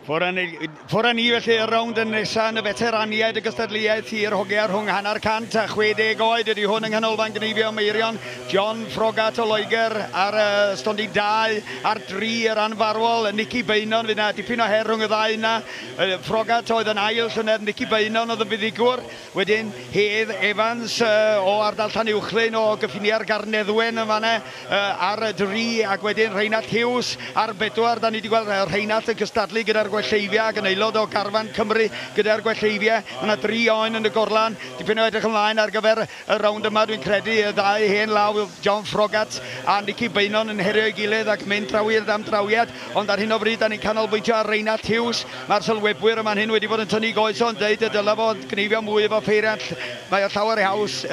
Ffwrdd â ni felly y rownd yn nesaf yn y feteraniaid y gystadleuaeth i'r hogiau rhwng 50 a 60 oed ydy hwn yng Nghanolfan Gneifio Meirion. John Froggatt o Loegr ar y stondin 2 ar 3 yr anfarwol. Nicky Beynon, fydd 'na dipyn o her rhwng y ddau yna. Froggatt oedd yn ail llynedd, Nicky Beynon oedd yn fuddugwr. Wedyn Hedd Evans o ardal Llanuwchllyn o gyffiniau'r Garneddwen yn fanna ar y 3 ac wedyn Rheinallt Hughes ar 4. Da ni wedi gweld Rheinallt yn cystadlu gyda'r Gwelleifiau ac yn aelod o garfan Cymru gyda'r Gwelleifiau. Mae yna 3 oen yn y gorlan. Dipyn o edrych ymlaen ar gyfer y rownd yma, dwi'n credu. Y ddau hen law, John Froggatt a Nicky Beynon yn herio'i gilydd ac mynd trawiad am drawiad. Ond ar hyn o bryd, da ni'n canolbwyntio ar Rheinallt Hughes. Mae'r sylwebwyr yma'n hyn wedi bod yn tynnu goes o'n deud y dylai fod cneifio mwy efo peiriant. Mae o llawer haws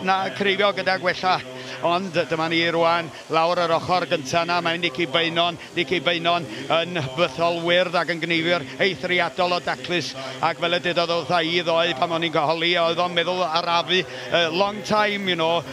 na cneifio gyda gwella. Ond dyma ni rwan lawr yr ochr gyntaf yna. Mae Nicky Beynon. Nicky Beynon yn fythol wyrdd ac yn gneifiwr eithriadol o daclus, ac fel y dydodd wrtha i ddoe pan o'n i'n holi, oedd o'n meddwl arafu, "Long time,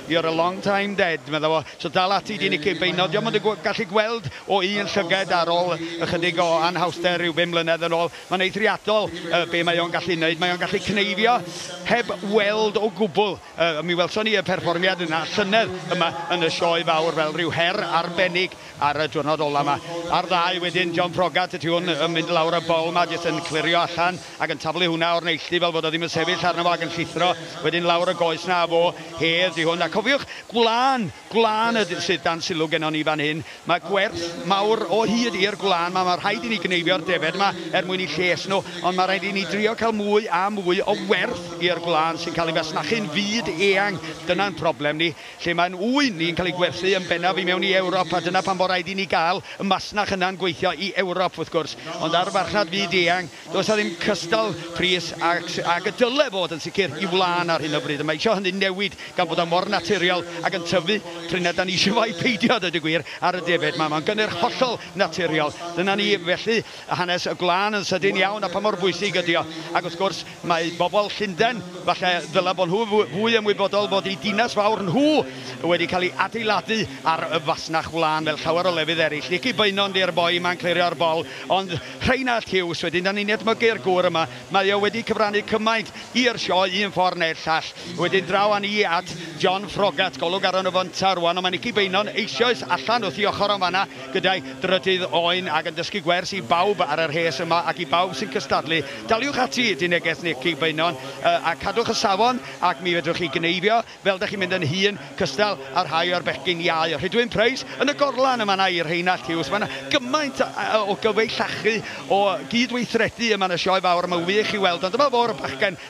you're a long time dead," medda fo. So dal ati di, Nicky Beynon. Diolch ond yn gallu gweld o un llyged ar ôl ychydig o anhawster rhyw 5 mlynedd yn ôl. Mae'n eithriadol be mae o'n gallu wneud. Mae o'n gallu cneifio heb weld o gwbl. Mi welson ni y perfformiad yna llynedd yma yn y sioe fawr fel rhyw her arbennig ar y diwrnod ola yma. Ar 2 wedyn John Froggatt ydy hwn yn mynd lawr y bol yma, jyst yn clirio allan ac yn taflu hwnna o'r neilltu fel bod o ddim yn sefyll arno fo ac yn llithro. Wedyn lawr y goes na fo, Hedd di hwn. A cofiwch, gwlân, gwlân sydd dan sylw gennon ni fan hyn. Mae gwerth mawr o hyd i'r gwlân. Mae rhaid i ni gneifio'r defed yma er mwyn i lles nhw, ond mae rhaid i ni drio cael mwy a mwy o werth i'r gwlân sy'n cael ei fasnachu'n fyd eang. Dyna'n problem ni, lle mae'n ŵyn ni'n cael ei gwerthu yn bennaf i mewn i Ewrop, a dyna pan bod rhaid i ni gael y masnach yna'n gweithio i Ewrop wrth gwrs. Ond ar farchnad fyd eang, does 'na ddim cystal pris ag y dyle fod yn sicr i wlân ar hyn o bryd. A mae eisiau hynny newid gan bod o mor naturiol ac yn tyfu prin na da ni eisiau fo i peidio, dweud y gwir, ar y defed yma. Mae'n gynnyrch hollol naturiol. Dyna ni felly hanes y gwlân yn sydyn iawn a pa mor bwysig ydi o. Ac wrth gwrs mae bobl Llundain, falle ddylai bod nhw fwy ymwybodol bod eu dinas fawr nhw wedi cael ei adeiladu ar y fasnach wlân fel llawer o lefydd eraill. Nicky Beynon di'r boi yma'n clirio'r bol, ond Rheinallt Hughes wedyn, da ni'n edmygu'r gŵr yma. Mae o wedi cyfrannu cymaint i'r sioe un ffordd neu'r llall. Wedyn draw â ni at John Froggatt, golwg arno fo ynta rwan, ond mae Nicky Beynon eisoes allan wrth i ochr o'n fanna gyda'i drydydd oen ac yn dysgu gwers i bawb ar yr rhes yma ac i bawb sy'n cystadlu. Daliwch ati, di neges Nicky Beynon, a cadwch y safon ac mi fedrwch chi gneifio fel da chi'n mynd yn hun cystal ar rhai o'r bechgyn iau. Rhydwyn Price yn y gorlan yma na i Rheinallt Hughes. Mae yna gymaint o gyfeillachu, o gydweithredu yma yn y sioe fawr. Mae'n wych i weld, ond dyma fo'r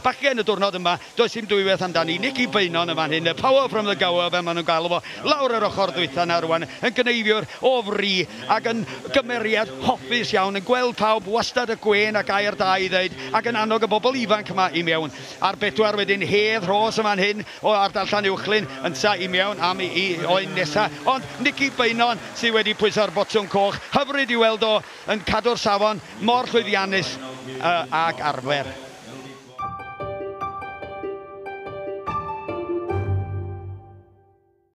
bachgen y diwrnod yma. Does dim dwywaith amdani. Nicky Beynon yma'n hyn, y power from the Gower, fel maen nhw'n galw fo, lawr yr ochr ddwytha na rwan, yn gneifiwr o fri ac yn gymeriad hoffus iawn, yn gweld pawb wastad y gwên ac air da i ddeud, ac yn annog y bobl ifanc yma i mewn. Ar 4 wedyn Hedd Rhos yma'n hyn o ardal Llanuwchllyn, ynta i mewn am i oen nesa. Ond Nicky Beynon sydd wedi pwyso'r botwm coch, hyfryd i weld o yn cadw'r safon mor llwyddiannus ag arfer.